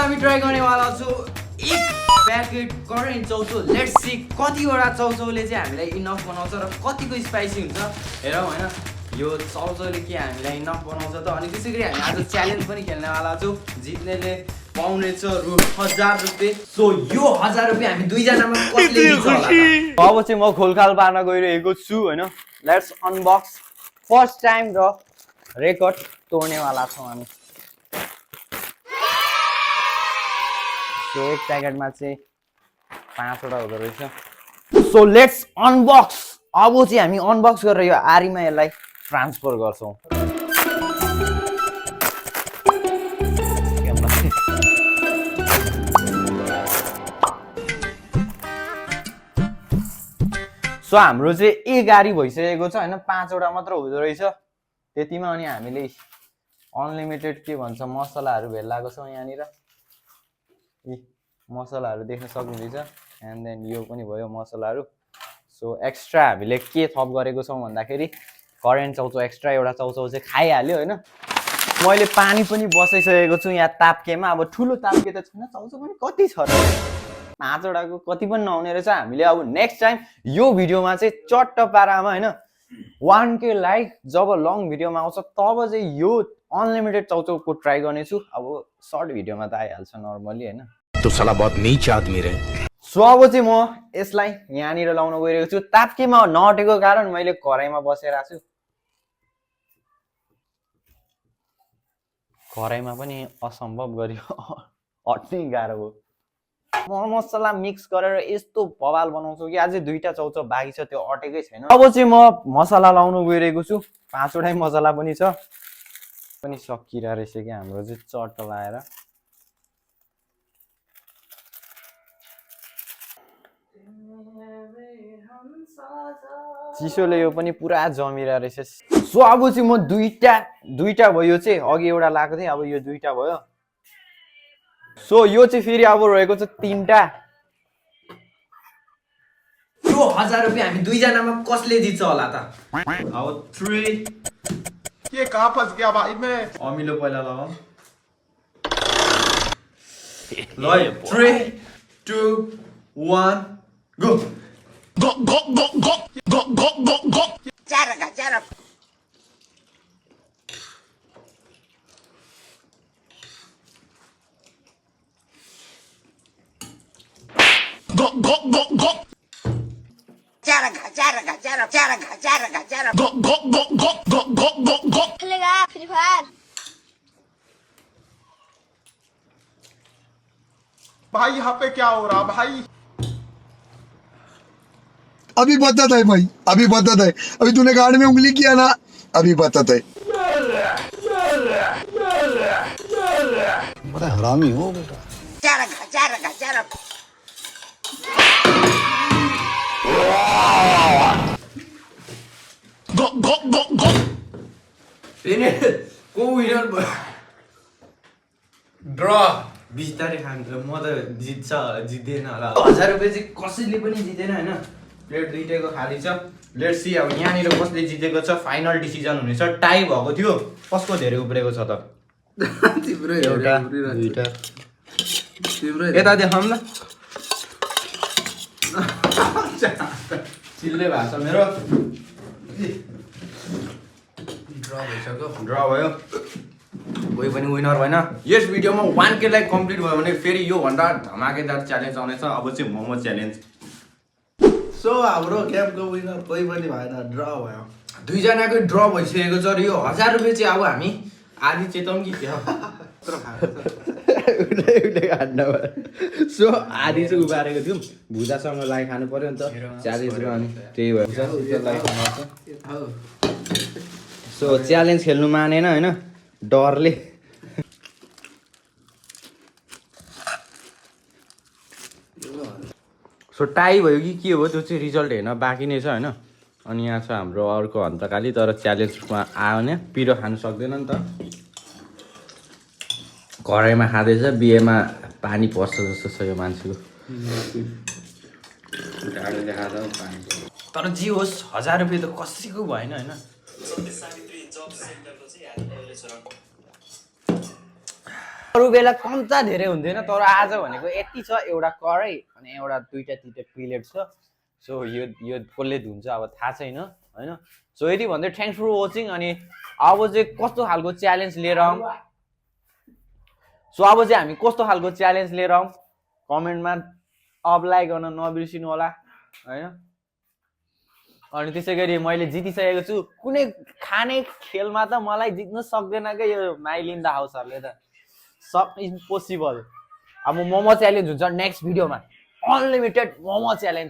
हामी ट्राई गर्नेवाला छु एक प्याकेट करेन्ट चौचौ। लेट्स सी कतिवटा चौचौले चाहिँ हामीलाई इनफ बनाउँछ र कतिको स्पाइसी हुन्छ हेरौँ होइन। यो चौचौले के हामीलाई इनफ बनाउँछ त। अनि त्यसै गरी हामी आज च्यालेन्ज पनि खेल्नेवाला छौँ। जित्नेले पाउनेछ रु 1000 रुपियाँ। सो यो 1000 रुपियाँ हामी दुईजनामा कसले जित्छ होला त। अब चाहिँ म खोलखाल पार्न गइरहेको छु होइन। लेट्स अनबक्स फर्स्ट टाइम र रेकर्ड तोड्नेवाला छौँ हामी। सो एक प्याकेटमा चाहिँ 5 वटा हुँदो रहेछ। So let's unbox. अब चाहिँ हामी अनबक्स गरेर यो आरीमा यसलाई ट्रान्सफर गर्छौँ। सो हाम्रो चाहिँ एक आरी भइसकेको छ होइन। 5 वटा मात्र हुँदो रहेछ त्यतिमा। अनि हामीले अनलिमिटेड के भन्छ मसलाहरू भेलाएको छौँ यहाँनिर। मसलाहरू देख्न सक्नुहुँदैछ। एन्ड देन यो पनि भयो मसलाहरू। सो एक्स्ट्रा हामीले के थप गरेको छौँ भन्दाखेरि करेन्ट चौचौ एक्स्ट्रा एउटा चौचौ चाहिँ खाइहाल्यो होइन। मैले पानी पनि बसाइसकेको छु यहाँ ताप्केमा। अब ठुलो ताप्के त छैन, चौचौ पनि कति छ र 5 वटाको कति पनि नहुने रहेछ। हामीले अब नेक्स्ट टाइम यो भिडियोमा चाहिँ चट्ट पारामा होइन 1K लाइक जब लङ भिडियोमा आउँछ तब चाहिँ यो अनलिमिटेड चौचौको ट्राई गर्नेछु। अब सर्ट भिडियोमा त आइहाल्छ नर्मली होइन। तो साला बहुत नीच आदमी रहे। सो अब चाहिँ म यसलाई यहाँनिर लाउन गइरहेको छु। ताप्केमा नअटेको कारण मैले कराईमा बसेर छु। कराईमा पनि असम्भव गरी अट्नै गाह्रो हो। मसला मिक्स गरेर यस्तो बवाल बनाउँछु कि अझै 2टा चौचौ बाँकी छ त्यो अटेकै छैन। अब चाहिँ म मसला लाउन गइरहेको छु। 5 वटै मसला पनि छ। पनि सकिरा रहेछ कि हाम्रो चाहिँ चट्ट लाएर। चिसोले यो पनि पुरा जमिरा रहेछ। सो अब चाहिँ म दुईटा भयो चाहिँ अघि एउटा लाएको थिएँ। अब यो 2टा भयो। सो यो चाहिँ फेरि अब रहेको छ 3टा। यो 1000 रुपियाँ हामी दुईजनामा कसले जित्छ होला त। अब 3 ये कहाँ फंस गया भाई मैं। अमिलो पहिला लगाऊ। ल 3 2 1 go. Go go go go go go go go. चार go go go go. Go go go go go go go go. खेलेगा फ्री फायर। भाई यहाँ पे क्या हो रहा भाई। अभी बदत है भाई, अभी बदत है। अभी तूने गाड़ में उंगली किया ना, अभी बदत है। बड़ा हरामी हो बेटा। Go go go go. को विनर भयो। ड्र बिस्तारै खान्छ। म त जित्दैन होला। 1000 रुपियाँ चाहिँ कसैले पनि जितेन होइन। प्लेट 2टैको खाली छ। लेट्स सी अब यहाँनिर कसले जितेको छ फाइनल डिसिजन हुनेछ। टाई भएको थियो। कसको धेरै उब्रेको छ त। तिम्रो एउटा 2टा यता देखाउँ न। चिल्ले भएको छ मेरो। ड्र भयो। कोही पनि विनर भएन। यस भिडियोमा 1K लाइक कम्प्लिट भयो भने फेरि योभन्दा धमाकेदार च्यालेन्ज आउनेछ। अब चाहिँ मोमो च्यालेन्ज। सो हाम्रो गेमको विनर कोही पनि भएन, ड्र भयो। दुईजनाकै ड्र भइसकेको छ र यो 1000 रुपियाँ चाहिँ अब हामी आधी चेतौँ कि क्या। सो आधी चाहिँ उबारेको थियौँ। भुजासँग लाइ खानु पर्यो नि त 40 रुपियाँ। अनि त्यही भयो। सो च्यालेन्ज खेल्नु मानेन होइन डरले। सो टाई भयो कि के हो त्यो चाहिँ रिजल्ट हेर्न बाँकी नै छ होइन। अनि यहाँ छ हाम्रो अर्को हन्तकाली। तर च्यालेन्जमा आयो भने पिरो खानु सक्दैन नि त। कराईमा खाँदैछ। बिहेमा पानी पर्छ जस्तो छ यो मान्छेको। तर जे होस् 1000 रुपियाँ त कसैको भएन होइन। अरू बेला कम्ता धेरै हुँदैन तर आज भनेको यति छ एउटा कराई अनि एउटा दुईटा तिनटा प्लेट छ सो यो कसले धुन्छ अब थाहा छैन हैन सो यति भन्दै थ्याङ्क्स फर वाचिङ अनि अब चाहिँ कस्तो खालको च्यालेन्ज लिएर आउँ सो अब चाहिँ हामी कस्तो खालको च्यालेन्ज लिएर आउँ कमेन्टमा अप्लाई गर्न नबिर्सिनु होला हैन अनि त्यसै गरी मैले जितिसकेको छु कुनै खाने खेलमा त मलाई जित्न सक्दैन के यो माइलिन द हाउसहरुले त सब इम्पोसिबल अब मोमो च्यालेन्ज हुन्छ नेक्स्ट भिडियोमा अनलिमिटेड मोमो च्यालेन्ज